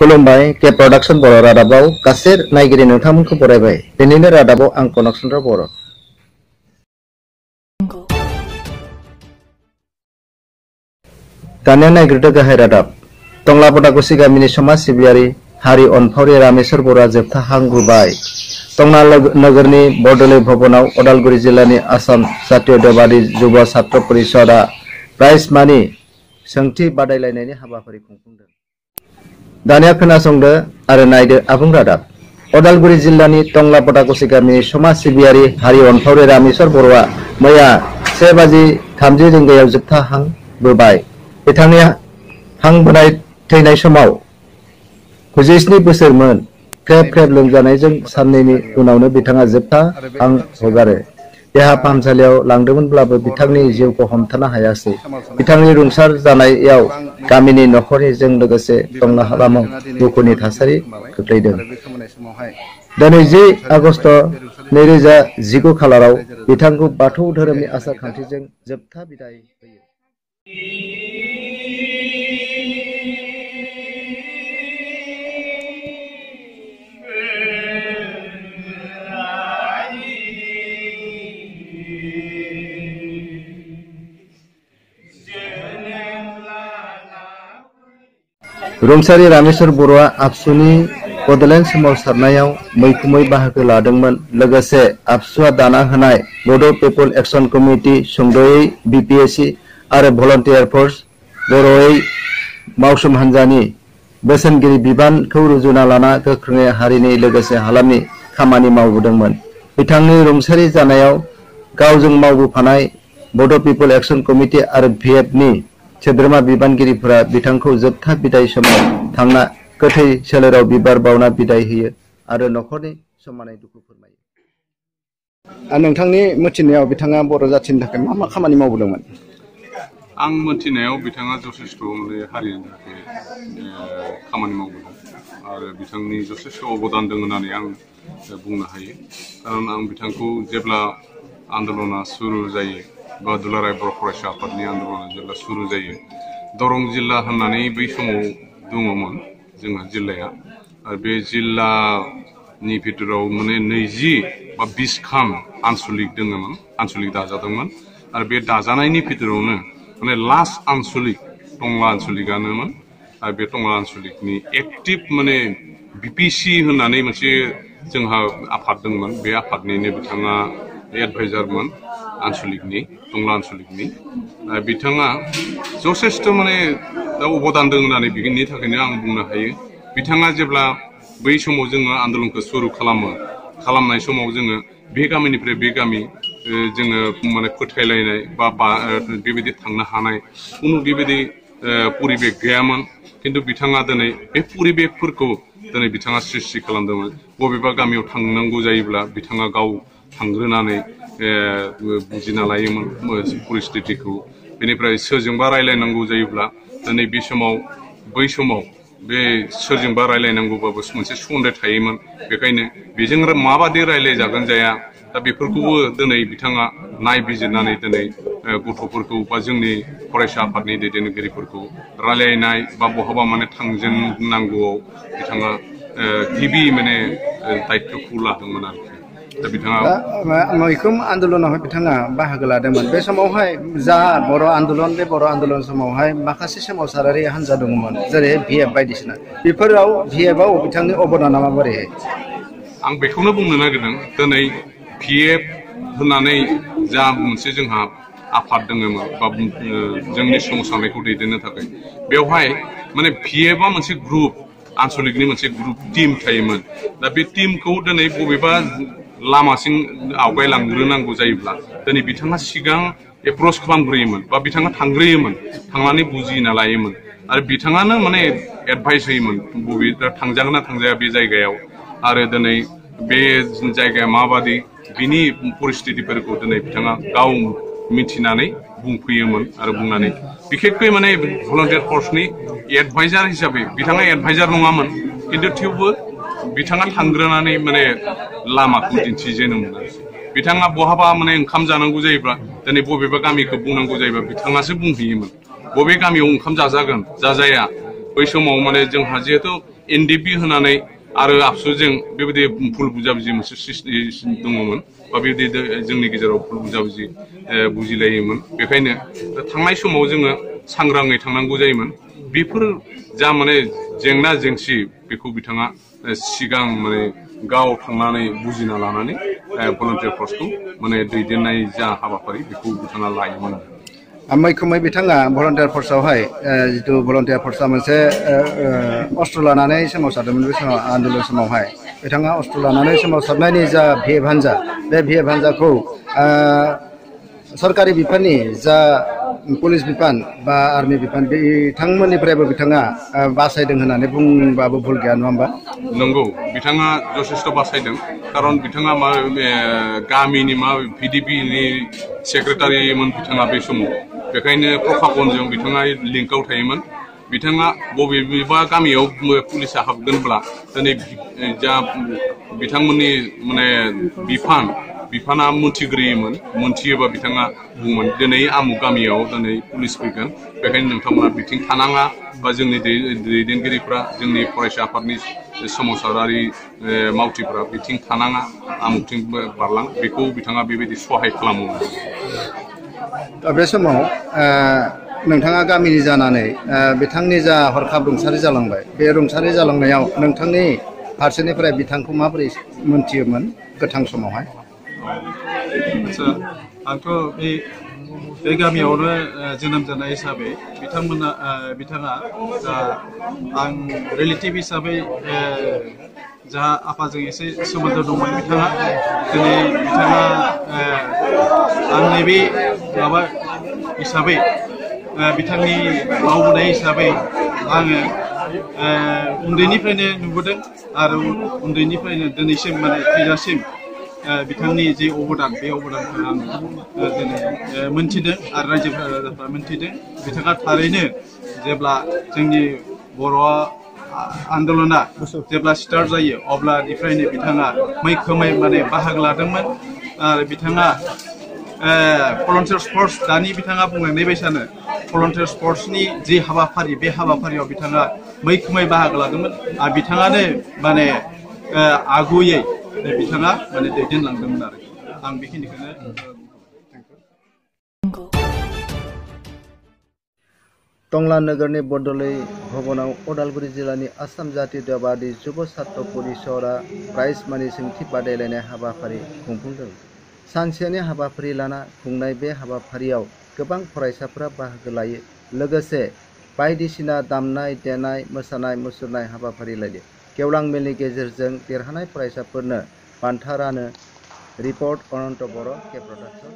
खुलुमबाय के प्रोडक्शन बर' रादाबाव गासै नायगिरि नोंथांमोनखौ बरायबाय। दिनैनि रादाबाव आं कनक चन्द्र बर'। दानिया नायग्रोदो गाहाय रादाब। टंला पटाकुसि गामिनि समाज सिबियारि हारि अनफावरि रामेश्वर बर'आ जोबथा हां बोबाय। टंला नोगोरनि बरदलै भवनाव उदालगुरि जिल्लानि आसाम जातीयतावादी युवा छात्र परिषदआ प्राइज मानि सोंथि बादायलायनायनि हाबाफारि खुंफुंदों। दानिया खोनासंदो आरो नायदो आबुं रादाब। उदालगुरि जिल्लानि टंला पटाकुसि गामिनि समाज सिबियारि हारि अनफावरि रामेश्वर बर'आ मैया 1:30 रिंगायाव जोबथा हां बोबाय। बिथांनि हां बोनाय थैनाय समाव 97 बोसोरमोन। ख्रेब ख्रेब लोमजानायजों साननैनि उनावनो बिथाङा जोबथा हां हगारो। देहा फाहामसालियाव लांदोंमोनब्लाबो बिथांनि जिउखौ हमथानो हायासै। बिथांनि रुंसार जानायाव गामिनि नखरनिजों लोगोसे टंला हालामाव दुखुनि थासारि खोख्लैदों। दिनै 10 आगस्ट 2019 खालाराव बिथांखौ बाथौ धोरोमनि आसार खान्थिजों जोबथा बिदाय होयो। रुंसारि रामेश्वर बर'आ आबसुनि बड'लेण्ड सोमावसारनायाव मैखोमै बाहागो लादोंमोन। लोगोसे आबसुआ दाना होनाय बड' पिपल एक्शन कमिटि सुंद'यै BPSC आरो भलन्टियार फर्स बर'यै मावसोम हान्जानि बोसोनगिरि बिबानखौ रुजुना लाना गोख्रोङै हारिनि लोगोसे हालामनि खामानि मावबोदोंमोन। बिथांनि रुंसारि जानायाव गावजों मावबोफानाय बड' पिपल एक्शन कमिटि आरो VFनि सोद्रोमा बिबानगिरिफोरा बिथांखौ जोबथा बिदाय समाव थांना गोथै सोलेराव बिबार बावना बिदाय होयो आरो नखरनि समानै दुखु फोरमायो। नोंथांनि मिथिनायाव बिथाङा बर' जाथिनि थाखाय मा मा खामानि मावबोदोंमोन? आं मिथिनायाव बिथाङा जथेस्थ' हारिनि थाखाय खामानि मावबोदों आरो बिथांनि जथेस्थ' अबदान दं होननानै आं बुंनो हायो। खारन आं बिथांखौ जेब्ला आन्दलना सुरु जायो बा दुलाराय बर' फरायसा आफादनि आन्दलना जेब्ला सुरु जायो, दरं जिल्ला होननानै बै समाव दङमोन जोंहा जिल्लाया। आरो बे जिल्लानि भितराव 20 बा 20 खान आन्सलिक दङमोन, आन्सलिक दाजादोंमोन। आरो बे दाजानायनि भितरावनो लास्ट आन्सलिक टंला आन्सलिकआनोमोन। आरो बे टंला आन्सलिकनि एक्टिभ BPC होननानै मोनसे जोंहा आफाद दंमोन। बे आफादनिनो बिथाङा एडभाइजारमोन आन्सलिकनि, टंला आन्सलिकनि। बिथाङा जथेस्थ' अबदान दं होननानै बिनि थाखायनो आं बुंनो हायो। बिथाङा जेब्ला बै समाव जोङो आन्दलनखौ सुरु खालामनाय समाव जोङो बे गामिनिफ्राय बे गामि जोङो फोथायलायनाय बा बेबायदि थांनो हानाय खुनु बेबायदि परिबेक गैयामोन। खिन्थु बिथाङा दिनै बे परिबेकफोरखौ दिनै बिथाङा सृष्टि खालामदोंमोन। बबेबा गामियाव थांनांगौ जायोब्ला बिथाङा गाव थांग्रोनानै बुजिना लायोमोन परिस्थितिखौ। बेनिफ्राय सोरजोंबा रायलायनांगौ जायोब्ला दिनै बै समाव बे सोरजोंबा रायलायनांगौबाबो मोनसे सन्देह थायोमोन। बेखायनो बेजों माबादि रायलायजागोन जाया, दा बेफोरखौबो दिनै बिथाङा नायबिजिरनानै दिनै गथ'फोरखौ बा जोंनि फरायसा आफादनि दैदेनगिरिफोरखौ रायलायनाय बा बहाबा थांजेननांगौआव बिथाङा गिबि दायित्वखौ लादोंमोन आरोखि। दा बिथाङा मैखोम आन्दलनावहाय बिथाङा बाहागो लादोंमोन। बे समावहाय जा बर' आन्दलन, बे बर' आन्दलन समावहाय माखासे सोमावसारारि हान्जा दङमोन, जेरै VF बायदिसिना। बेफोराव VFआव बिथांनि अबदाना माबोरैहाय? आं बेखौनो बुंनो नागिरदों। दिनै VF होननानै जा मोनसे जोंहा आफाद दङमोन बा जोंनि सोमावसारनायखौ दैदेननो थाखाय, बेवहाय VFआ मोनसे ग्रुप, आन्सलिकनि मोनसे ग्रुप टिम थायोमोन। दा बे टिमखौ दिनै बबेबा लामासिम आवगायलांग्रोनांगौ जायोब्ला दिनै बिथाङा सिगां एप्रच खालामग्रोयोमोन बा बिथाङा थांग्रोयोमोन, थांनानै बुजिना लायोमोन आरो बिथाङानो एडभाइस होयोमोन बबे थांजागोन ना थांजाया बे जायगायाव, आरो दिनै बे जायगाया माबादि बिनि परिस्थितिफोरखौ दिनै बिथाङा गाव मिथिनानै बुंफैयोमोन। आरो बुंनानै बिखेखकै भलन्टियार फर्सनि एडभाइजार हिसाबै बिथाङा एडभाइजार नङामोन, खिन्थु थेवबो बिथाङा थांग्रोनानै लामाखौ दिन्थिजेनोमोन। बिथाङा बहाबा ओंखाम जानांगौ जायोब्ला दिनै बबेबा गामिखौ बुंनांगौ जायोब्ला बिथाङासो बुंहैयोमोन। बबे गामियाव ओंखाम जाजागोन जाजाया, बै समाव माने जोंहा जिहेतु एनडिपि होनानै आरो आबसुजों बेबायदि भुल बुजाबुजि मोनसे दङमोन बा बेबायदि जोंनि गेजेराव भुल बुजाबुजि बुजिलायोमोन बेखायनो थांनाय समाव जोङो सांग्राङै थांनांगौ जायोमोन बेफोर जा माने जेंना जेंसि बेखौ बिथाङा सिगां माने गाव थांनानै बुजिना लानानै भलन्टियार फर्सखौ माने दैदेननाय जा हाबाफारि बेखौ बिथाङा लायोमोन मैखोमै बिथाङा भलन्टियार फर्सआवहाय जिथु भलन्टियार फर्सआ मोनसे अस्त्र लानानै सोमावसारदोंमोन बे समाव आन्दलन समावहाय बिथाङा अस्त्र लानानै सोमावसारनायनि जा भिएफ हान्जा बे भिएफ हान्जाखौ सरकारि बिफाननि जा पुलिस बिफान बा आर्मि बिफान बिथांमोननिफ्रायबो बिथाङा बासायदों होननानै बुंबाबो भुल गैया नङा होमबा नंगौ बिथाङा जथेस्थ' बासायदों खारन बिथाङा मा गामिनि मा भिडिपिनि सेक्रेटारिमोन बिथाङा बे समाव बेखायनो प्रफाकनजों बिथाङा लिंकआव थायोमोन बिथाङा बबेबा गामियाव पुलिसा हाबगोनब्ला दिनै जा बिथांमोननि माने बिफाना मोनथिग्रोयोमोन मोनथियोबा बिथाङा बुङोमोन दिनै आमुक गामियाव दिनै पुलिस फैगोन बेखायनो नोंथांमोना बिथिं थानाङा बा जोंनि दैदेनगिरिफ्रा जोंनि फरायसा आफादनि सोमावसारारि मावथिफ्रा बिथिं थानाङा आमुकथिं बारलां बेखौ बिथाङा बेबायदि सहाय खालामोमोन बे समाव नोंथाङा गामिनि जानानै बिथांनि जा हरखाब रुंसारि जालांबाय बे रुंसारि जालांनायाव नोंथांनि फारसेनिफ्राय बिथांखौ माबोरै मोनथियोमोन गोथां समावहाय आदसा आंथ' बे गामियावनो जोनोम जानाय हिसाबै बिथाङा आं रिलेटिभ हिसाबै जा आफाजों एसे सोमोन्दो दंमोन बिथाङा आंनि बे माबा हिसाबै बिथांनि मावबोनाय हिसाबै आङो उन्दैनिफ्रायनो नुबोदों आरो उन्दैनिफ्रायनो दिनैसिम माने थैजासिम बिथांनि जे अबदान बे अबदानखौ आं दिनै मोनथिदों आरो रायजोफ्रा मोनथिदों बिथाङा थारैनो जेब्ला जोंनि बर' आन्दलना जेब्ला स्टार्ट जायो अब्लानिफ्रायनो बिथाङा मैखोमै माने बाहागो लादोंमोन आरो बिथाङा भलन्टियार्स फर्स दानि बिथाङा बुंलांनाय बायसानो भलन्टियार्स फर्सनि जे हाबाफारि बे हाबाफारियाव बिथाङा मैखोमै बाहागो लादोंमोन आरो बिथाङानो माने आगुयै बिथाङा माने दैदेनलांदोंमोन आरो आं बेखिनिखौनो टंला नोगोरनि बरदलै भवनाव उदालगुरि जिल्लानि आसाम जातीयताबादी जुब छात्र परिषदआ प्राइज मानि सोंथि बादायलायनाय हाबाफारि खुंफुंदों। सानसेनि हाबाफारि लाना खुंनाय बे हाबाफारियाव गोबां फरायसाफोरा बाहागो लायो लोगोसे बायदिसिना दामनाय देनाय मोसानाय मुसुरनाय हाबाफारि लायो। गेवलां मेलनि गेजेरजों देरहानाय फरायसाफोरनो बान्था रानो। रिपर्ट अनन्त बर' के प्रडाक्शन।